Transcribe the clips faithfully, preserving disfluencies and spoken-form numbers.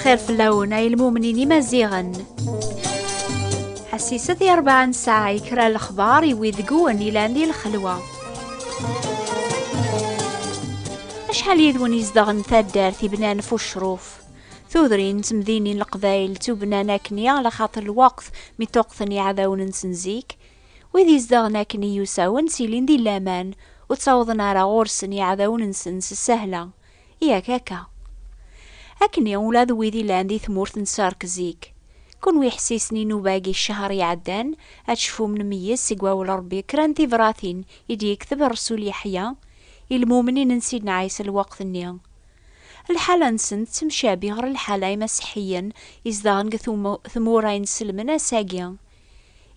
Xir fell-awen ay lmumnin imaziɣen. Ḥassiset i rebɛa n ssaɛa i kra n lexbar i wid deg-wen ilan di lxelwa. Acḥal yid-wen izedɣen taddart i bnan f ucruf? Tudrin d temdinin n Leqbayel ttubnan akkenni, ala xaṭer lweqt mi ṭṭuqten iɛdawen-nsen zik. Wid izedɣen akkenni yusawen ttilin di laman, ur ttawḍen ara ɣur-sen iɛdawen-nsen s ssahla. Yak akka. Akkenni ula d wid ilan di tmurt n Ṣṣerk zik. Kunwi ḥessisen i nnuba-agi ccher iɛeddan, ad tecfum nmeyyez seg wawal Ṛebbi kra n tibratin i d-yekteb Ṛṛsul Yeḥya i lmumnin n Sidna Ɛisa lweqt-nni. Lḥala-nsen tettemcabi ɣer lḥala imaseḥḥiyen izedɣen deg tumu-, tmura ineslmen ass-agi.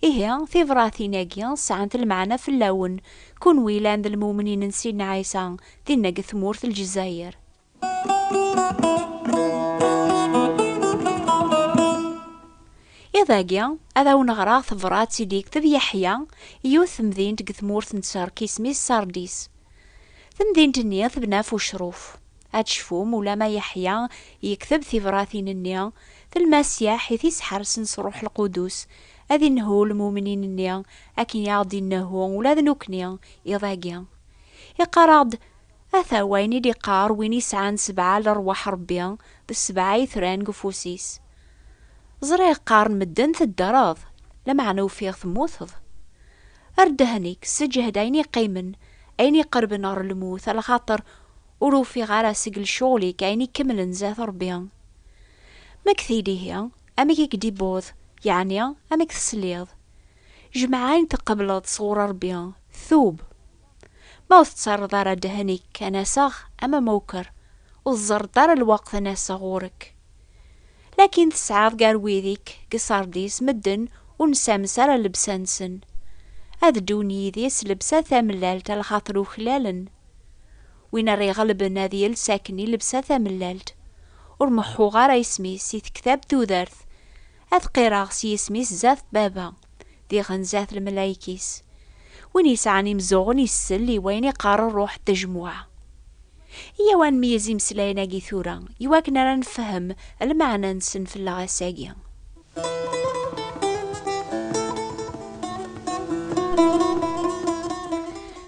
Ihi, tibratin-agi sɛant lmeɛna fell-awen, kunwi yellan d lmumnin n Sidna Ɛisa dinna deg tmurt n Lezzayer. Iḍ-agi, ad awen-ɣreɣ tabrat i d-yekteb Yeḥya i yiwet temdint deg tmurt n Ṣṣerk isem-is Sardis. Temdint-nni tebna ɣef ucruf. Ad tecfum, ulama Yeḥya yekteb tibratin-nni, d Lmasiḥ i t-isḥersen s Ṛṛuḥ Lqudus, ad inehhu lmumnin-nni, akken i aɣ-d-innehhu ula d nekkni iḍ-agi. Iqqar-aɣ-d, ata wayen i d-iqqar win isɛan sebɛa lerwaḥ Ṛebbi, d sebɛa itran deg ufus-is. Ẓriɣ qqaren medden teddreḍ, lameɛna ufiɣ temmuteḍ. Err ddehn-ik, sseǧhed ayen iqqimen, ayen iqerben ɣer lmut, alaxaṭer ur ufiɣ ara seg lecɣel-ik ayen ikemlen zdat Ṛebbi. Mek-t-id ihi, amek i k-d-iwweḍ, yeɛni amek tesliḍ? Jmeɛ ayen tqebleḍ sɣur Ṛebbi, tub. Ma ur tettarreḍ ara ddehn-ik, ad n-aseɣ am amuker, ur tẓerreḍ ara lweqt ad n-aseɣ ɣur-k. Lakin tesɛiḍ gar wid-ik deg Sardis medden ur nessames ara llebsa-nsen. Ad ddun yid-i s llebsa tamellalt, alaxaṭer uklalen. Win ara iɣelben ad yels akken i llebsa tamellalt. Ur meḥḥuɣ ara isem-is si tektabt tudert. Ad qqireɣ s yisem-is zdat Baba, diɣen zdat lemlayek-is. Win yesɛan imzuɣen isell i wayen iqqar Ṛṛuḥ n tejmuɛa. Iyyaw ad nmeyyez imeslayen-agi tura, iwakken ara nefhem lmeɛna-nsen fell-aɣ ass-agi.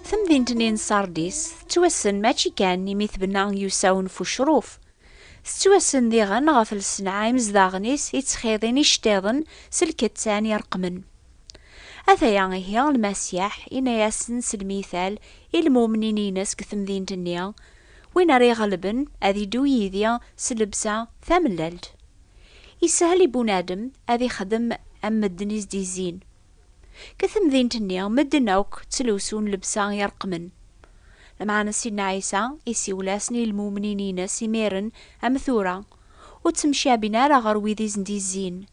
Temdint-nni n Sardis tettwassen mačči kan imi tebna i usawen f ucruf. Tettwassen diɣen ɣef leṣnaɛ imezdaɣen-is i ttxiḍin iceṭṭiḍen s lkettan ireqqmen. Ataya ihi Lmasiḥ, inna-yasen s lmital i lmumnin-ines deg temdint-nni, win ara iɣelben ad iddu yid-i s llebsa tamellalt. Isehel i bunadem ad ixdem am medden i s-d-izzin. Deg temdint-nni, medden akk ttlusun llebsa ireqqmen. Lameɛna Sidna Ɛisa isiwel-asen i lmumnin-ines imiren am tura, ur ttemcabin ara ɣer wid i sen-d-izzin.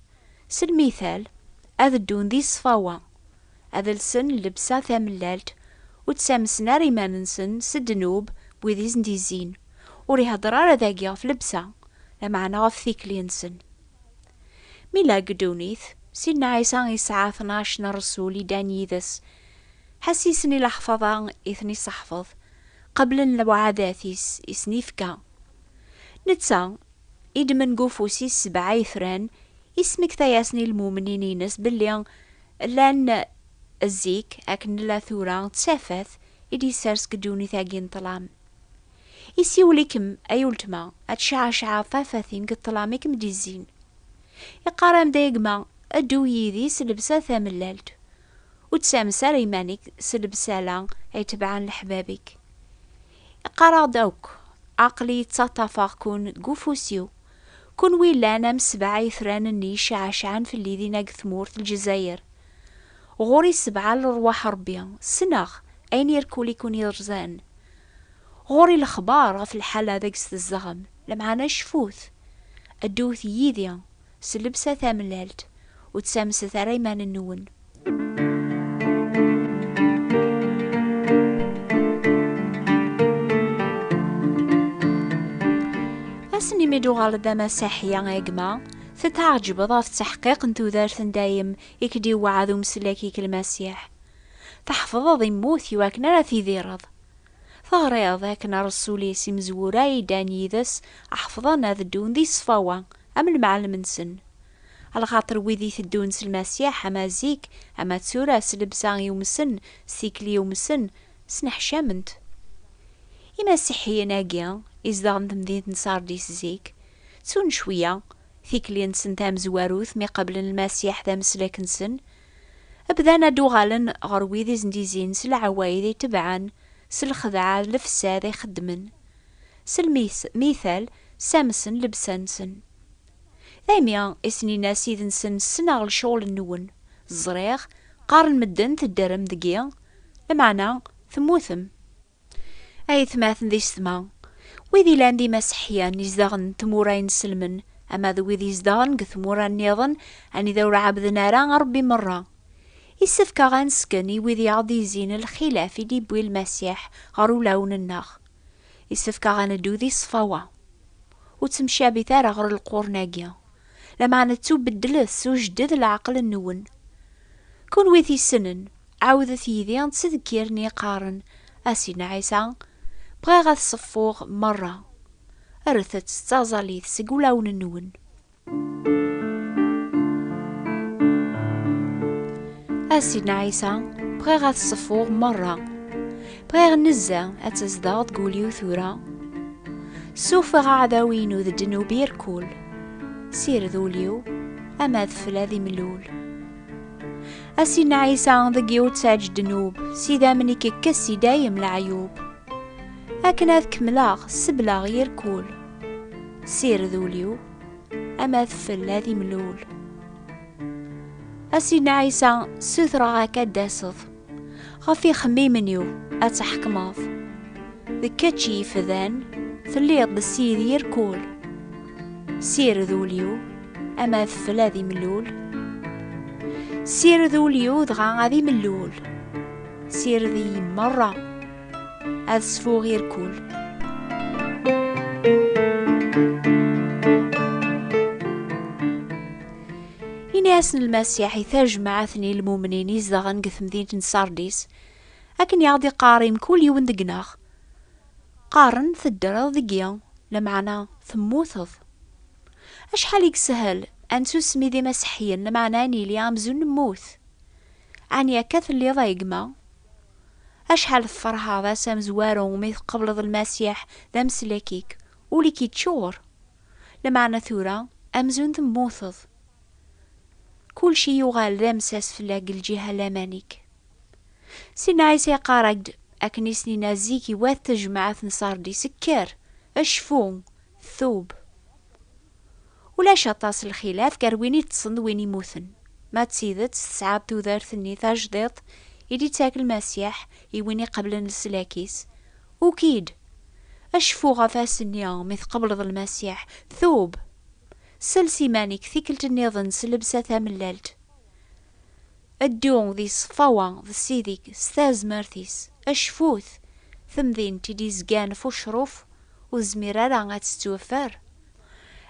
S lmital, ad ddun di ṣṣfawa, ad lsen llebsa tamellalt, ur ttamsen ara iman-nsen s ddnub n wid i sen-d-izzin. Ur ihedder ara dagi ɣef llebsa, lameɛna ɣef tikli-nsen. Mi la deg ddunit, Sidna Ɛisa yesɛa tnac n ṛṛsul iddan yid-s. Ḥassisen i leḥfaḍa i ten-iseḥfeḍ, qeblen lewɛadat-is i sen-ifka. Netta, iddmen deg ufus-is sebɛa itran, ismekta-yasen i lmumnin-ines belli llan zik akken nella tura d tafat i d-yessers deg ddunit-agi n ṭṭlam. Isiwel-ikem, ay ultma, ad tceɛceɛeḍ tafatin deg ṭṭlam i kem-d-izzin. Iqqar-am-d, ay gma, ddu yid-i s llebsa tamellalt. Ur tessames ara iman-ik s llebsa-la ay tebɛen leḥbab-ik. Iqqar-aɣ-d akk, aql-i ttaṭṭafeɣ-ken deg ufus-iw. Kunwi llan am sebɛa itran-nni iceɛceɛen fell-i dinna deg tmurt n Lezzayer. Ɣur-i sebɛa lerwaḥ Ṛebbi, ssneɣ ayen irkul i kun-iṛẓan. Ɣur-i lexbar ɣef lḥala deg-s tzedɣem, lameɛna cfut. Ddut yid-i s llebsa tamellalt, ur ttamset ara iman-nwen. Ass-nni mi d-uɣaleḍ d amasiḥi, a gma, tetɛeǧbeḍ ɣef tteḥqiq n tudert n dayem i k-d-iweɛɛed umsellek-ik Lmasiḥ. Tḥefḍeḍ immut iwakken ara tidireḍ. Teɣriḍ akken ṛṛsul-is imezwura i ddan yid-s ḥefḍen ad ddun di ṣṣfawa, am lemɛellem-nsen. Lxaṭer wid iteddun s Lmasiḥ, ama zik, ama tura, s llebsa yumsen, s tikli yumsen, sneḥcament. Imasiḥiyen-agi izedɣen temdint n Sardis zik, ttun cwiya tikli-nsen tamezwarut mi qablen Lmasiḥ d ameslak-nsen, bdan ad d-uɣalen ɣer wid i sen-d-izin s leɛwayed i tebɛen, s lxedɛa d lefsad i xeddmen, s lmis-, mital, ssamsen llebsa-nsen. Daymi i sen-yenna Ssid-nsen: "Ssneɣ lecɣel-nwen. Ẓriɣ, qqaren medden teddrem deg-i, lameɛna temmutem." Ay atmaten d isetma, wid ilan d imaseḥyan izdaɣen n tmura inselmen, ama d wid izdaɣen deg tmura nniḍen anida ur ɛabden ara Ṛebbi merra, issefk-aɣ ad nesken i wid i aɣ-d-izzin lxilaf i d-iwwi Lmasiḥ ɣer ulawen-nneɣ. Issefk-aɣ ad neddu di ṣṣfawa. Ur ttemcabit ara ɣer lqurn-agi, lameɛna ttubedlet s ujedded leɛqel-nwen. Kunwi t-issnen, ɛawdet yid-i ttedkir-nni yeqqaren: "A Sidna Ɛisa, bɣiɣ ad ṣeffuɣ merra." Rret-tt d taẓallit seg wulawen-nwen. A Sidna Ɛisa, bɣiɣ ad ṣeffuɣ merra. Bɣiɣ nezzeh ad tezdeɣ deg wul-iw tura. Sufeɣ aɛdaw-inu d ddnub irkul. Sired ul-iw, ama adfel ad imlul. A Sidna Ɛisa, deg-i ur ttaǧ ddnub, s idammen-ik kkes i dayem leɛyub. Akken ad kemmleɣ, sebleɣ irkul. Sired ul-iw, ama adfel ad imlul. A Sidna Ɛisa, ssutreɣ-ak ad d-taseḍ. Ɣef ixemmimen-iw ad tḥekmeḍ. D kečč i yefdan, telliḍ d Ssid irkul. Sired ul-iw, ama adfel ad imlul. Sired ul-iw dɣa ad imlul. Sired-iyi merra, ad sfuɣ irkul. Ini-asen Lmasiḥ i tajmaɛt-nni n lmumnin izedɣen deg temdint n Sardis, akken i aɣ-d-iqqar i mkul yiwen deg-neɣ: "Qqaren teddreḍ deg-i, lameɛna temmuteḍ." Acḥal i yeshel ad nettusmi d imaseḥḥiyen, lameɛna ad nili amzun nemmut. Ɛni akka telliḍ a gma? Acḥal tferḥeḍ ass amezwaru mi tqebleḍ Lmasiḥ d ameslak-ik, ul-ik yeččur. Lameɛna tura, amzun temmuteḍ. Kulci yuɣal d amsas fell-ak deg lǧiha laman-ik. Sidna Ɛisa yeqqar-ak-d, akken i s-nina zik i wat tejmaɛt n Sardis: "Kker, cfu, tub." Ulac aṭas n lxilaf gar win iṭṭsen d win immuten. Ma d tidet tesɛa tudert-nni tajdiṭ i d-ittak Lmasiḥ i win iqeblen leslak-is, ukid. Acfu ɣef ass-nni mi tqebleḍ Lmasiḥ, tub. Sels iman-ik tikkelt nniḍen s llebsa tamellalt. Ddu di ṣṣfawa d Ssid-ik s tazmert-is, acfut, temdint i d-izgan f ucruf ur tezmir ara ad tettweffer.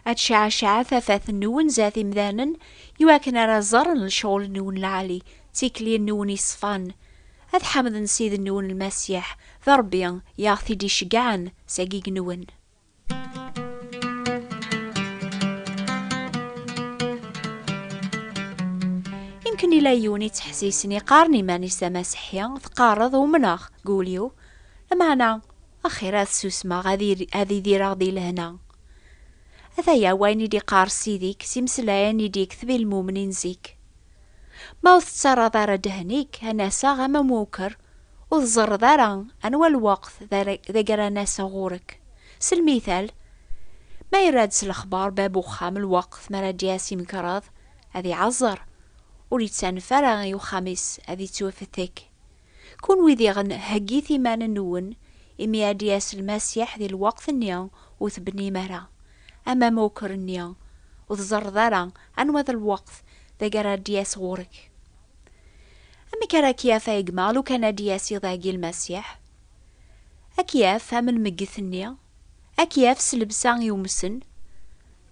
Ad tecɛaceɛ tafat-nwen zdat imdanen, iwakken ara ẓren lecɣel-nwen lɛali, d tikli-nwen iṣfan. Ad ḥemden Ssid-nwen Lmasiḥ, d Ṛebbi i aɣ-t-id-iceggɛen s agig-nwen. Imken ila yiwen ittḥessisen iqqaren iman-is d amaseḥḥi, teqqareḍ umneɣ deg wul-iw, lameɛna axir ad susmeɣ, ad ir-, ad idireɣ di lehna. Ataya wayen i d-iqqar Ssid-ik s imeslayen i d-yekteb i lmumnin zik. Ma ur tettarraḍ ara ddehn-ik, ad n-aseɣ am amuker, ur tẓerreḍ ara anwa lweqt d ara, d agi ara n-aseɣ ɣur-k. S lmital, ma yerra-d s lexbar bab uxxam lweqt mi ara d-yas imekreḍ, ad iɛeẓẓer, ur yettanef ara i uxxam-is, ad ittwafettek. Kunwi diɣen heggit iman-nwen, imi ad d-yas Lmasiḥ di lweqt-nni ur tebnim ara, am amuker-nni, ur tẓerreḍ ara anwa d lweqt d agi ara d-yas ɣur-k. Amek ara k-yaf a gma lukan ad d-yas iḍ-agi Lmasiḥ? Ad k-yaf am lmegget-nni? Ad k-yaf s llebsa yumsen?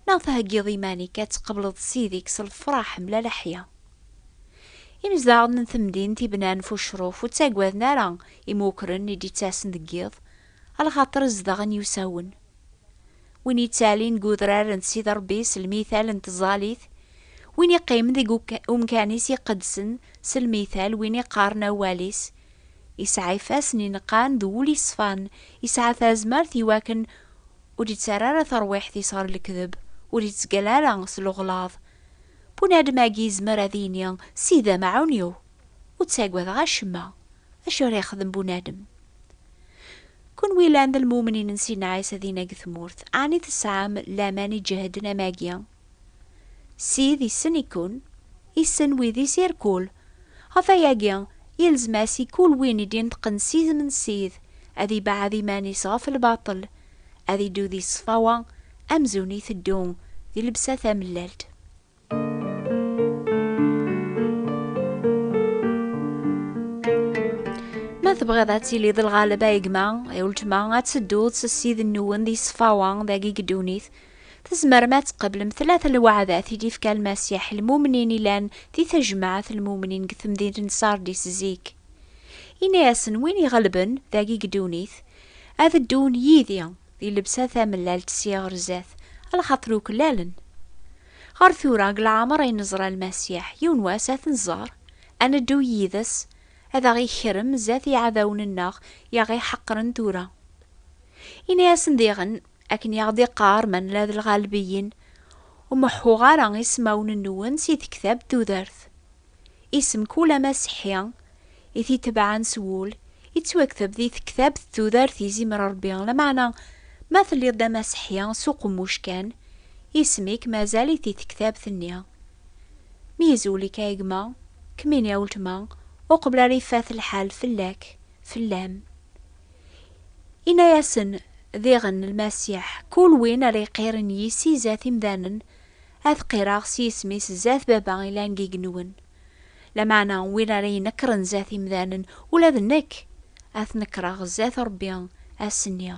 Neɣ theggiḍ iman-ik ad tqebleḍ Ssid-ik s lefraḥ mla leḥya? Imezdaɣen n temdint i bnan f ucruf ur ttaggaden ara imukren i d-ittasen deg yiḍ, alaxaṭer zedɣen yusawen. win yettalin deg udrar n Sidi Ṛebbi s lmital n tẓallit, win yeqqimen deg uka-, umkan-is iqedsen s lmital, win iqqaren awal-is, yesɛa ifassen ineqqan d wul iṣfan, yesɛa tazmert i wakken ur d-ittarra ara tarwiḥt-is ɣer lekdeb, ur ittgalla ara s leɣlaḍ. Bunadem-agi yezmer ad yini: "Sidi amaɛun-iw, ur ttagadeɣ acemma." Acu ara yexdem bunadem? Kunwi llan d lmumnin n Sidna Ɛisa dinna deg tmurt, ɛni tesɛam laman iǧehden am agi? Sid issen-iken, issen wid-is irkul. Ɣef wayagi, yelzem-as i kul win i d-ineṭqen s izem n Sid, ad ibeɛɛed iman-is ɣef lbaṭel, ad iddu di ṣṣfawa amzun iteddu di lebsa tamellalt. Ma tebɣiḍ ad tiliḍ lɣaleb a gma, a weltma, ad tedduḍ s Ssid-nwen di ṣṣfawa dagi deg ddunit, tzemrem ad tqeblem tlata lweɛdat i d-ifka Lmasiḥ i lmumnin ilan di tejmaɛt n lmumnin deg temdint n Sardis zik. Ini-asen: "Win iɣelben dagi deg ddunit, ad ddun yid-i di llebsa tamellalt sya ɣer zdat, alaxaṭer uklalen." Ɣer tura, deg leɛmer ay neẓra Lmasiḥ, yiwen wass ad t-nẓer, ad neddu yid-s, ad aɣ-ikrem zdat iɛdawen-nneɣ i aɣ-iḥeqren tura. Ini-asen diɣen, akken i aɣ-d-iqqar ma nella d lɣalbiyin: "Ur meḥḥuɣ ara ismawen-nwen si tektabt tudert." Isem kul amaseḥḥi i t-itebɛen s wul, ittwakteb di tektabt tudert izimer Ṛebbi. Lameɛna, ma telliḍ d amaseḥḥi s uqemmuc kan, isem-ik mazal-it di tektabt-nni. Mi yezwel-ik a gma, kemmini a weltma, uqbel ara ifat lḥal fell-ak, fell-am. Ini-asen diɣen Lmasiḥ: "Kul win ara iqqiren yis-i zdat imdanen, ad qqireɣ s yisem-is zdat Baba ilan deg igenwen. Lameɛna win ara inekren zdat imdanen, ula d nekk, ad t-nekreɣ zdat Ṛebbi ass-nni."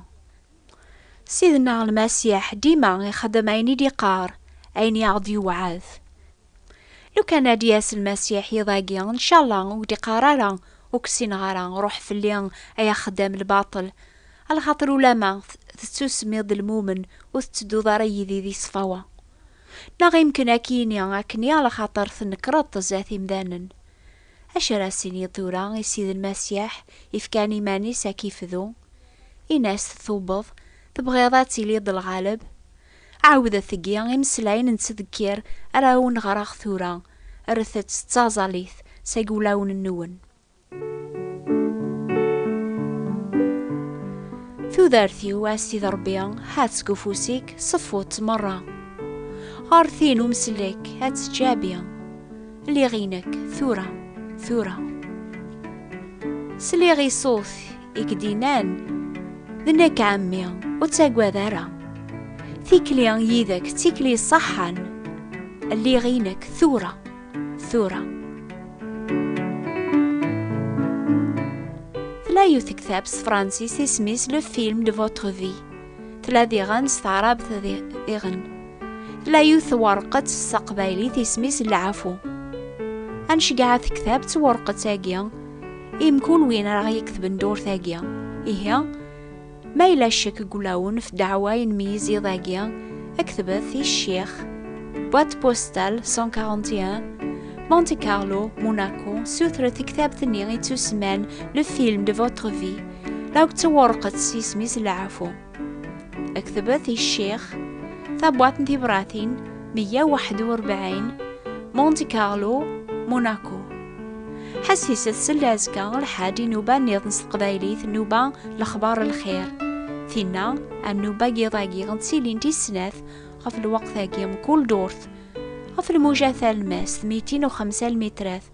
Sidna Lmasiḥ dima ixeddem ayen i d-iqqar, ayen i aɣ-d-yewɛed. Lukan ad d-yas Lmasiḥ iḍ-agi, ncallah ur d-iqqar ara: "Ur k-ssineɣ ara, ruḥ fell-i ay axeddam lbaṭel." Alaxaṭer ulama t-, tettusmiḍ d lmumen, ur tettedduḍ ara yid-i di ṣṣfawa. Neɣ imken ad k-yini akkenni, alaxaṭer tnekreḍ zdat imdanen. Acu ara s-tiniḍ tura i Ssid Lmasiḥ ifkan iman-is ad k-ifdu? Ini-as: "Tubeḍ, tebɣiḍ ad tiliḍ d lɣaleb?" Ɛawdet deg-i imeslayen n ttdekkir ara awen-ɣreɣ tura, rret-tt d taẓallit seg wulawen-nwen. Tudert-iw a Ssid Ṛebbi, hat seg ufus-ik, ṣeffu-tt merra. Ɣer tin umsellek ad teǧǧabi. Lliɣ inek tura, tura. Sliɣ i ṣṣut i k-d-innan: "D nekk, ɛemmi, ur ttagad ara. Tikli yid-k d tikli ṣaḥḥan. Lliɣ inek tura, tura." Tella yiwet tektabt s tefransist, isem-is Le film de votre vie. Tella diɣen s taɛrabt di-, diɣen. Tella yiwet twerqet s taqbaylit, isem-is Leɛfu. Ad nceggeɛ tektabt twerqet-agi i mkul win ara ɣ-yeketben ddurt-agi. Ihi, ma yella ccek deg wulawen f ddeɛwa i nmeyyez iḍ-agi, ketbet i Ccix, boîte postale cent quarante et un, Monte Carlo, Monaco, sutret tektabt-nni ittusemman Le film de votre vie, la d twerqet s yisem-is Leɛfu. Ketbet i Ccix, tabwaṭ n tibratin meyya u waḥed u rebɛin, Monte Carlo, Monaco. Ḥassiset seld azekka lḥad i nnuba nniḍen s teqbaylit, nnuba Lexbar Lxir. Tinna, am nnuba n yiḍ-agi, ttilint i snat ɣef lweqt-agi mkul ddurt, ɣef lmuja talemmast mitin u xemsa lmitrat,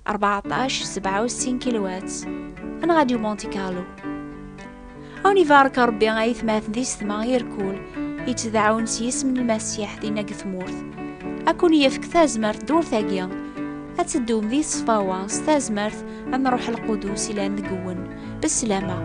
rbeɛṭac sebɛa u settin kilowatts, n Radio Monte Carlo. A wen-ibarek Ṛebbi a aytmaten d yessetma irkul yettdaɛun s yisem n Lmasiḥ dinna deg tmurt. A ken-yefk tazmert ddurt-agi, ad teddum di ṣṣfawa s tazmert n Ṛṛuḥ Lqudus ilan deg-wen. Beslama.